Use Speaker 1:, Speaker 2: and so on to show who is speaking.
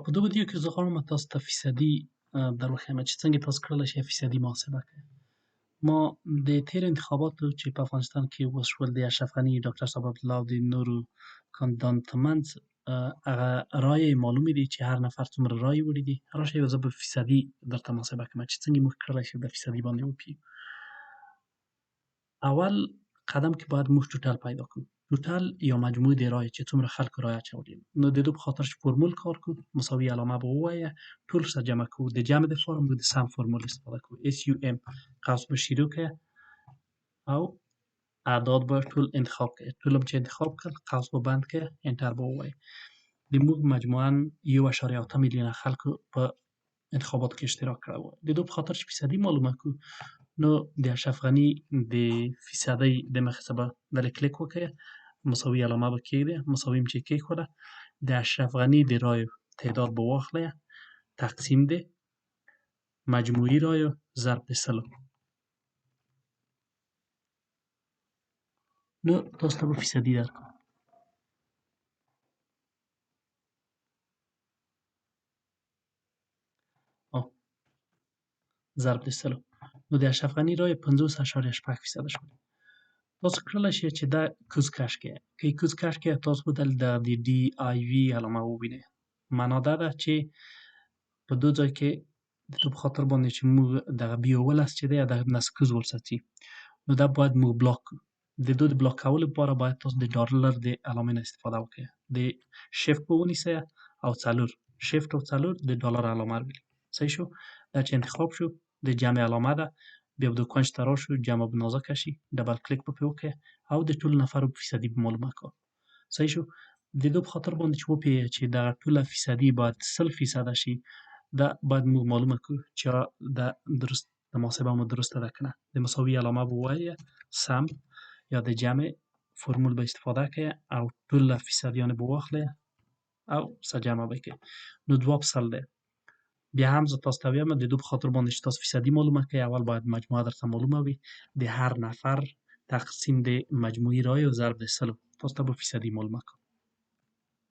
Speaker 1: په دغه ویډیو کې زه غواړم تاسو ته فیصدي در وښیم چې څنګه تاسو کړلی شئ فیصدي محاسبه کړئ. ما د تیر انتخاباتو چې په افغانستان کې وشول د اشرف غني، ډاکټر صاحب عبدالله او د نورو کاندیدانو ترمنځ هغه رایې معلومې دي چې هر نفر څومره رایې وړي دي. راشئ زه به فیصدي درته محاسبه کړم چې څنګه موږ کړلی شو د فیصدي باندې وپیو. اول قدم کې باید موږ ټوټل پیدا کړو. ټوټل یا مجموع د رایې چې څومره خلکو رایه اچولې. نو د دې په خاطر چې فورمول کار کوو، مساوي علامه به ووایه، ټول سره جمع کوو. د جمع دپاره موږ د سم فورمول استفاده کوو. SUM قوس به شروع کړه او اعداد به ټول انتخاب کړئ. ټول چې انتخاب کړل قوس به بند کړئ، enter به ووایه. د موږ مجموعاً 1.8 میلیونه خلکو په انتخاباتو کې اشتراک کړی و. د دې په خاطر چې فیصدي معلومه کړو، نو د اشرف غني د فیصدۍ د مخې څخه به دلې کلیک وکړئ، مساوي علامه به کېږدئ، مساوي چې کېښوده د اشرف غني د رایو تعداد به واخلئ، تقسیم د مجموعي رایو ضرب د 100. نو تاسو ته به فیصدي درکړم. ضرب د 100. نو د اشرف غني رایې 50.6% شولې. تاسو کړلی شئ چې دا کوز کش کړئ. که یې کوز کش کړئ تاسو به دلته د DIV علامه ووینئ. معنا دا ده چې په دو ځای کې د دې په خاطر باندې چې موږ دغه B17 چې دی دا نسکوز ورسره ځي، نو دا باید موږ بلاک کړو. د دو د بلاک کولو لپاره باید تاسو د ډالر د علامې نه استفاده وکړئ. د شیفت به ونیسئ او 4 شیفت او 4 د ډالر علامه راولي. صحیح شو؟ دا چې انتخاب شو د جمع علامه ده، بیا به د کنج ته راشو، جمع به نازکه شي، double click به پرې وکړئ او د ټولو نفرو فیصدي به معلومه کړو. صحیح شو؟ د دې په خاطر باندې چې وپوهېږئ چې دغه ټوله فیصدي باید 100% شي، دا باید موږ معلومه کړو چې دا درست د محاسبه مو درسته ده که نه. د مساوي علامه به ووایه سم یا د جمع فرمول به استفاده کړئ او ټوله فیصدیانې به واخلئ او سره جمع به یې کړئ. نو ځواب 100 دی. بیا هم زه تاسو ته وایم د دې په خاطر باندې چې تاسو فیصدي معلومه کړئ اول باید مجموعه درته معلومه وي، د هر نفر تقسیم د مجموعي رایو ضرب د 100، تاسو ته به فیصدي معلومه کړو.